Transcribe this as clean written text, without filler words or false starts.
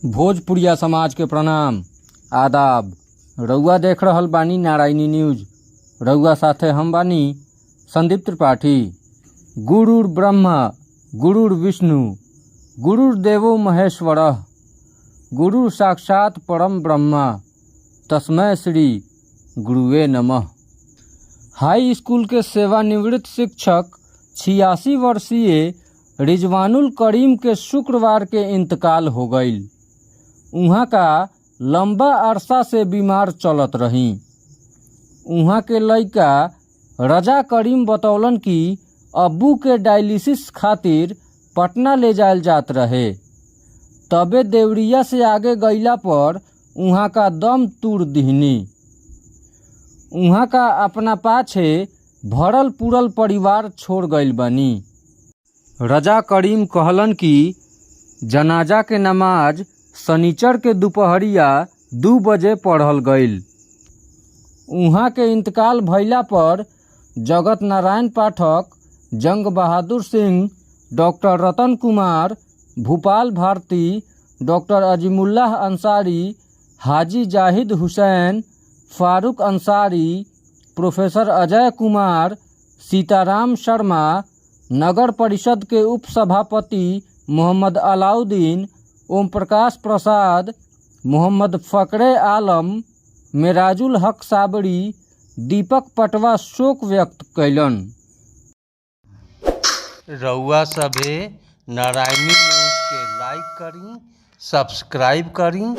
भोजपुरिया समाज के प्रणाम, आदाब। रउआ देख रहल बानी नारायणी न्यूज। रउआ साथे हम बानी संदीप त्रिपाठी। गुरुर् ब्रह्मा गुरुर्विष्णु गुरुर्देवो महेश्वरः गुरु साक्षात परम ब्रह्मा तस्मै श्री गुरुवे नमः। हाई स्कूल के सेवानिवृत्त शिक्षक 86 वर्षीय रिजवानुल करीम के शुक्रवार के इंतकाल हो गईल। उहाँ का लंबा अरसा से बीमार चलत रही। उहाँ के लइका रजा करीम बतौलन कि अब्बू के डायलिसिस खातिर पटना ले जायल जात रहे, तबे देवरिया से आगे गईला पर उहाँ का दम तूर दिहनी। उहाँ का अपना पाछे भरल पुरल परिवार छोड़ गईल बानी। रजा करीम कहलन कि जनाजा के नमाज शनिचर के दुपहरिया 2 बजे पढ़ल गईल। उहाँ के इंतकाल भइला पर जगत नारायण पाठक, जंग बहादुर सिंह, डॉक्टर रतन कुमार, भूपाल भारती, डॉक्टर अजीमुल्लाह अंसारी, हाजी जाहिद हुसैन, फारूक अंसारी, प्रोफेसर अजय कुमार, सीताराम शर्मा, नगर परिषद के उपसभापति मोहम्मद अलाउद्दीन, ओम प्रकाश प्रसाद, मोहम्मद फकरे आलम, मेराजुल हक साबरी, दीपक पटवा शोक व्यक्त कयलन। रउआ सभे नारायणी न्यूज़ के लाइक करी, सब्सक्राइब करी।